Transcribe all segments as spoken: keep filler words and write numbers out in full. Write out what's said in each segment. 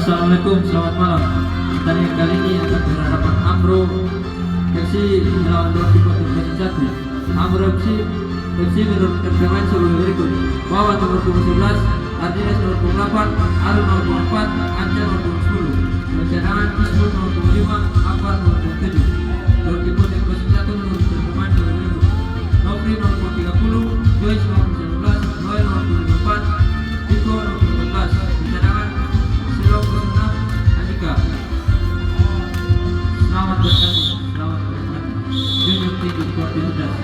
Assalamualaikum, selamat malam. Pertandingan kali ini akan berhadapan Amro F C melawan Donkey Poten Kosong Satu. Amro F C, F C menurunkan pemain sebagai berikut: Wawan nomor punggung sebelas, Ardinas nomor punggung delapan, Alun nomor punggung empat, Anca nomor punggung sepuluh, cadangan Ismul nomor punggung lima, Akbar nomor punggung tujuh. Donkey Poten Kosong Satu menurunkan pemain sebagai berikut: Nofri nomor punggung tiga puluh, Joyce nomor punggung sembilan belas, Noel nomor punggung lima puluh empat, Diko nomor punggung dua belas, cadangan Silong kosong enam, Andika. Selamat bertanding, selamat menikmati. Junjung tinggi sportivitas.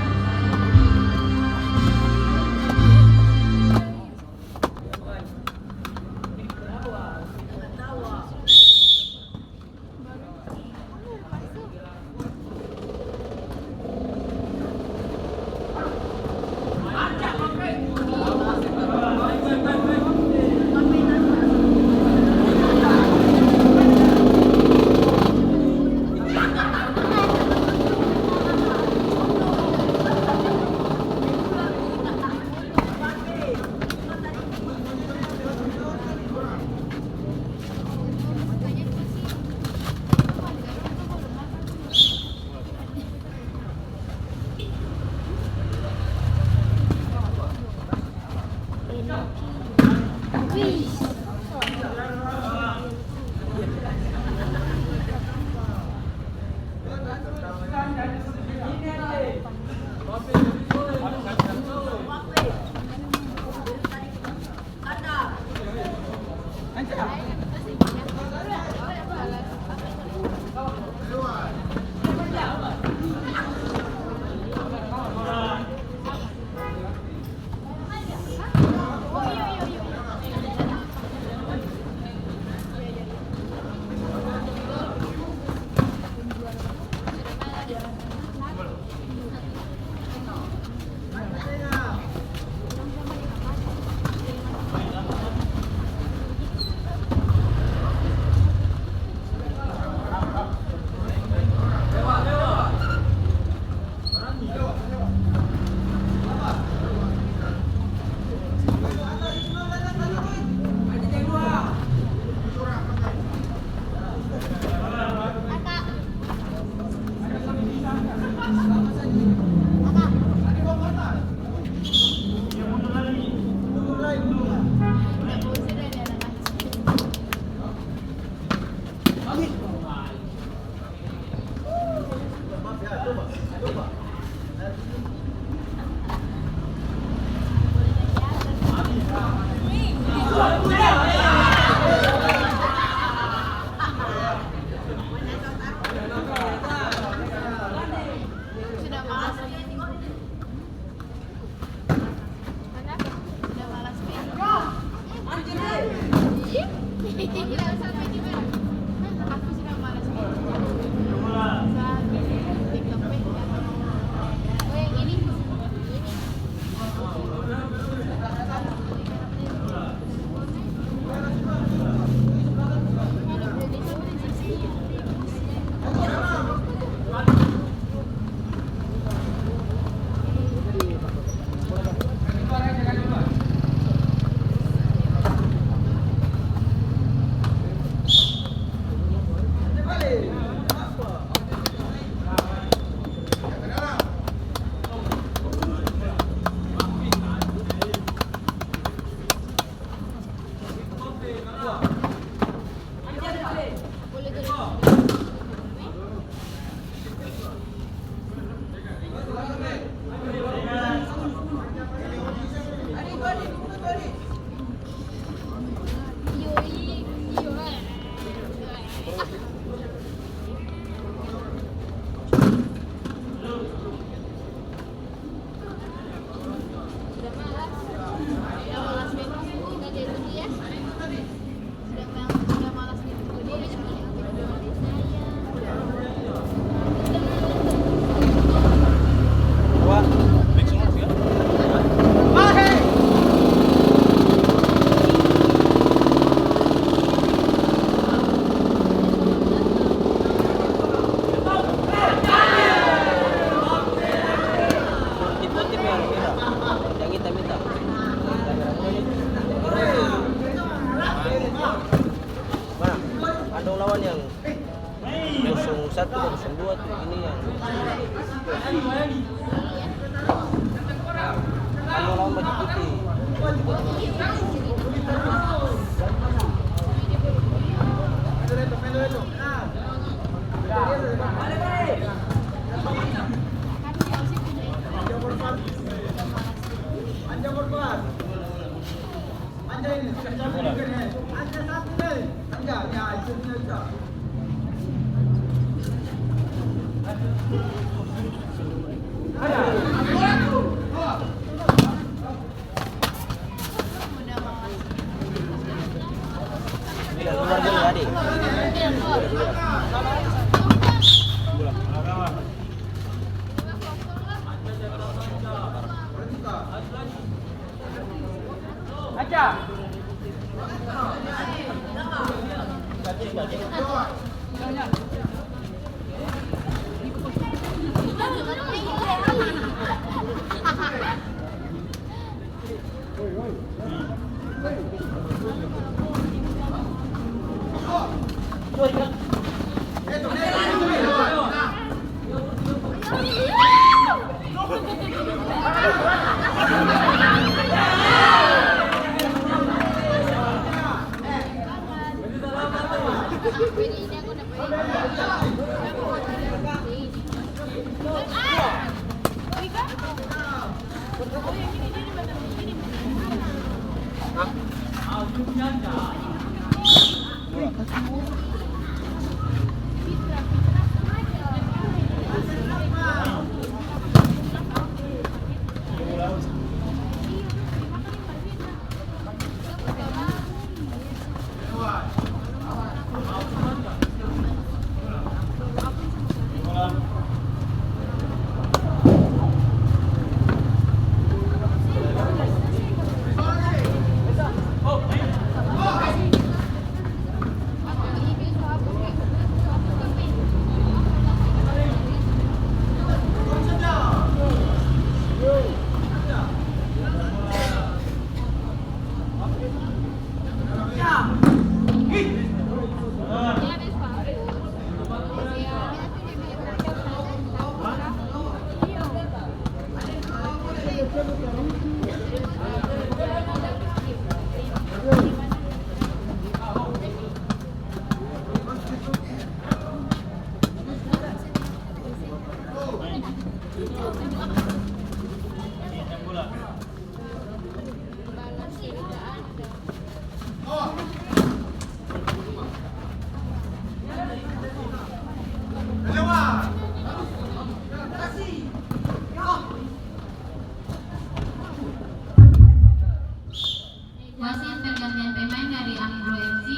Wasit, pergantian pemain dari Amigro F C,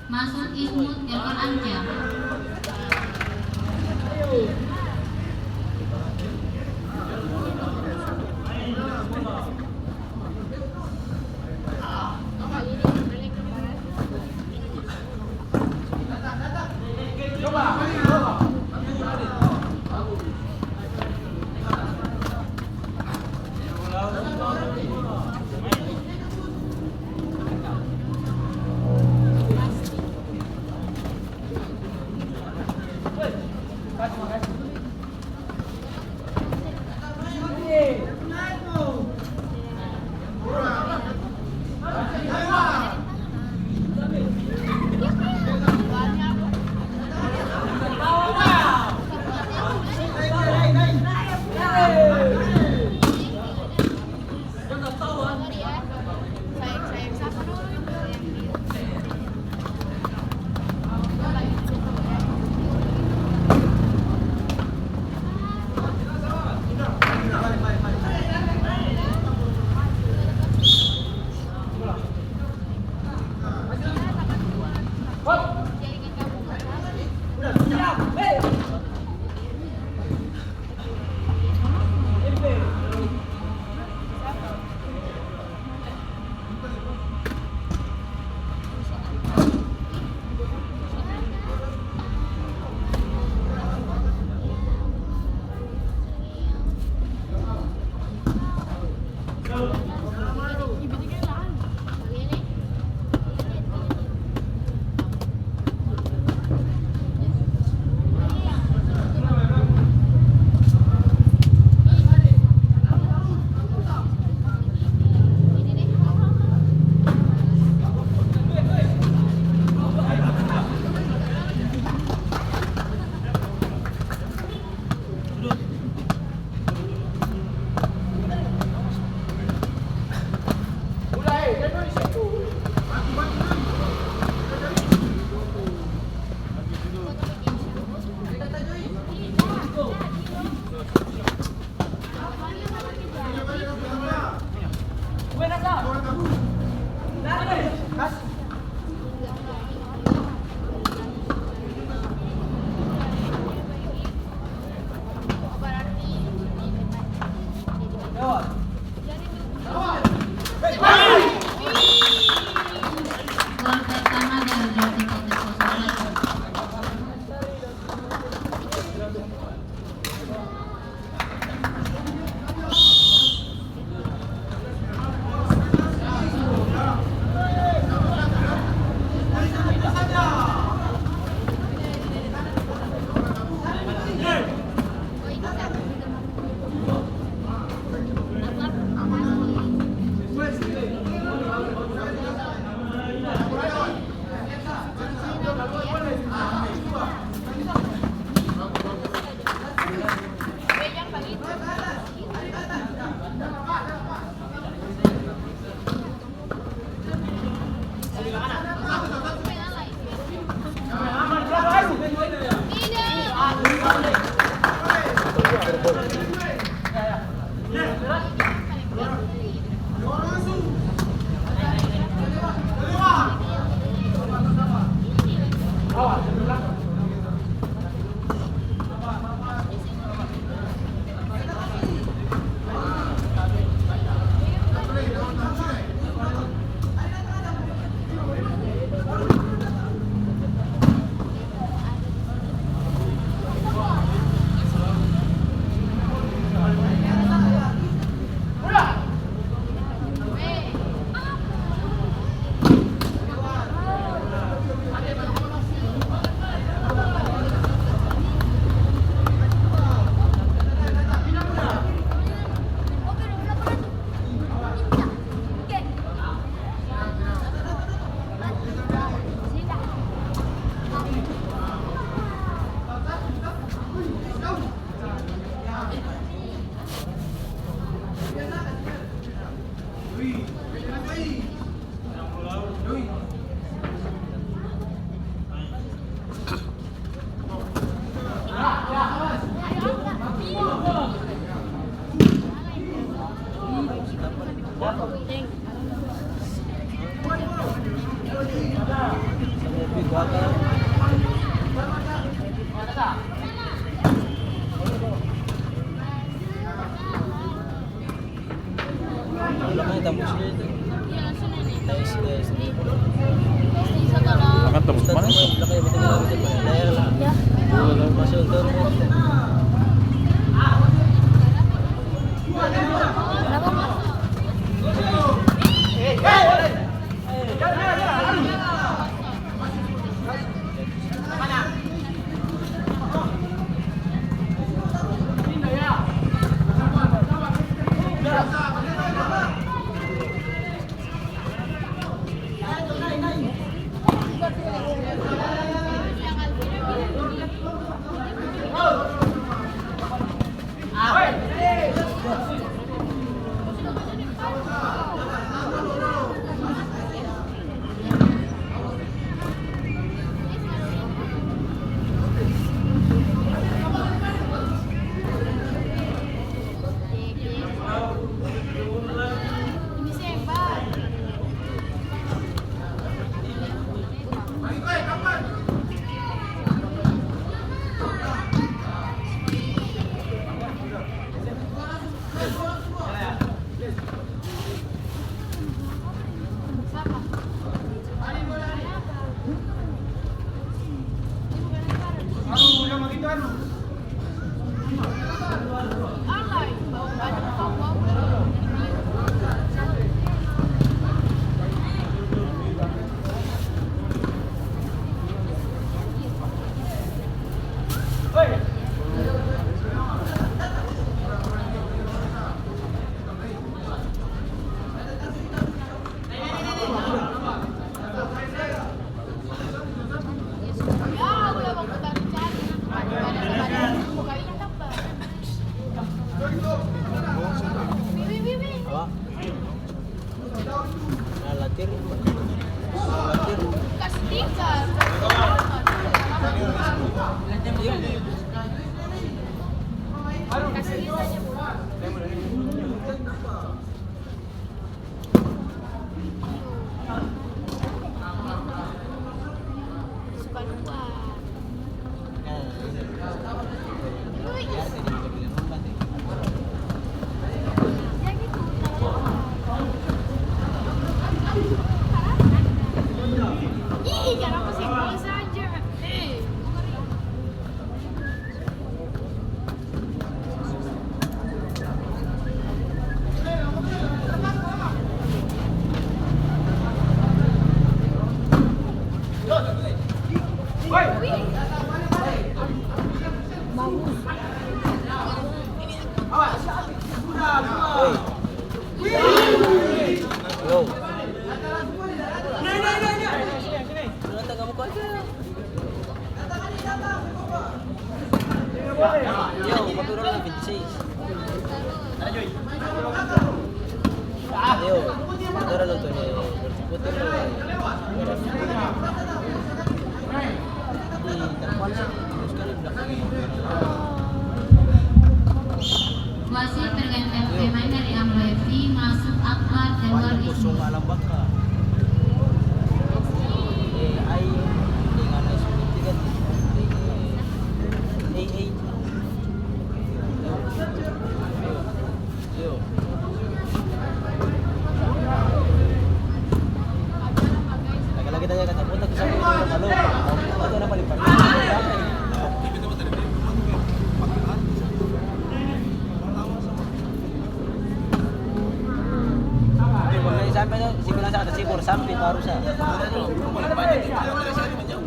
masuk Ismut Delkor Anca. Gol pertama dari Roti Kote kosong satu. Makan tembus mana? Ih, kenapa sih gua saja? Eh. Bagus. Yo. Yo, baku dolo na vinti seis. Yo, baku dolo nonton, eh, putih. Di depan sih, terus kan di belakang. Wasit pergantian pemain dari Amro F C masuk Akbar, keluar Ismu. Kosong alam baka. Eh, ai, dengan ai sulit juga. Eh, eh. Yo. Laki-laki tanya kata botak, siapa yang bilang malu? Itu ada paling parah. Sampai tu, si bilang sa kata sibur, sampai baru sa. Tadi bole, jam bole dong.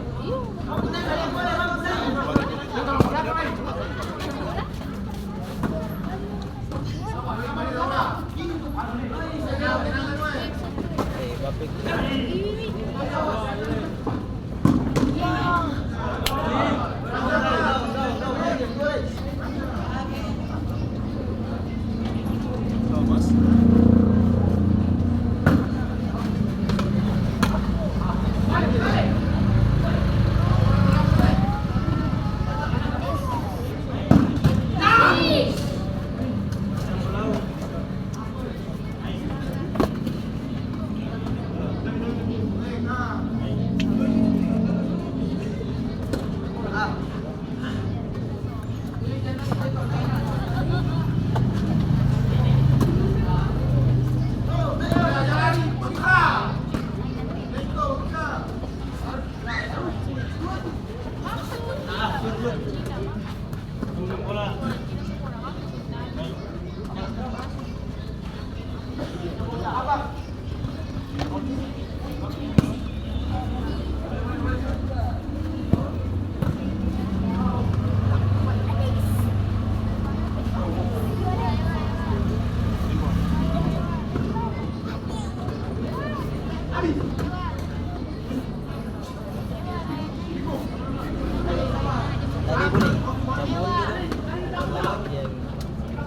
Yang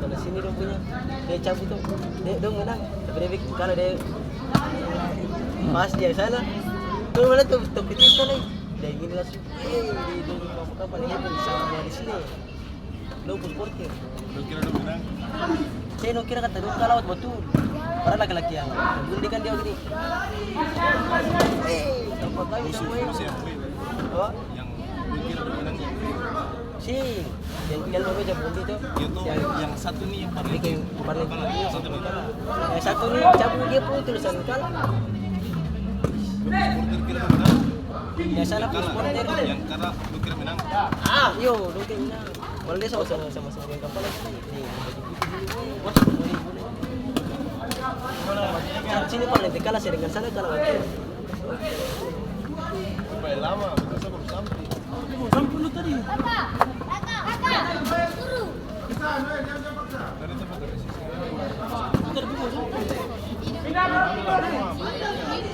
sebelah sini dong punya, dia cabut tuh. Dia, dong menang, tapi dia biking kalah, dia pas dia salah. Tuh, mana tuh, tuh kecil sekali. Dia gini langsung, eh, dia, dia, dia, apa, apa, dia, dia, sama di sini. Dong pung supporter. Dong kira dong menang. Saya dong kira kata dong kalah batul. Padahal laki-laki yang bundi kan dia begini. Eh, tempat lain. Musuh, musuh yang win. Apa? Yang dong kira dong menang. Si, yang, yang dua jam bundi tuh. Itu yang, yang satu nih yang paling bikin paling kalah. Yang satu nih. Yang satu nih cabut dia pun tulisan kalah. Dong supporter kira dong menang. Yang sana pun supporter. Yang kalah, dong kira menang. Ah, yo, dong kira menang. Padahal dia sama-sama, sama-sama dengan kapal lagi. Nih, sini paling dekat lah, sedangkan sana kalah lagi. Supaya lama, betul, saya baru sampai. Baru sampai lu tadi. Kakak, kakak, kakak, suruh. Tadi tempat dari sisi. Putar dulu, putar. Sini, sini, sini.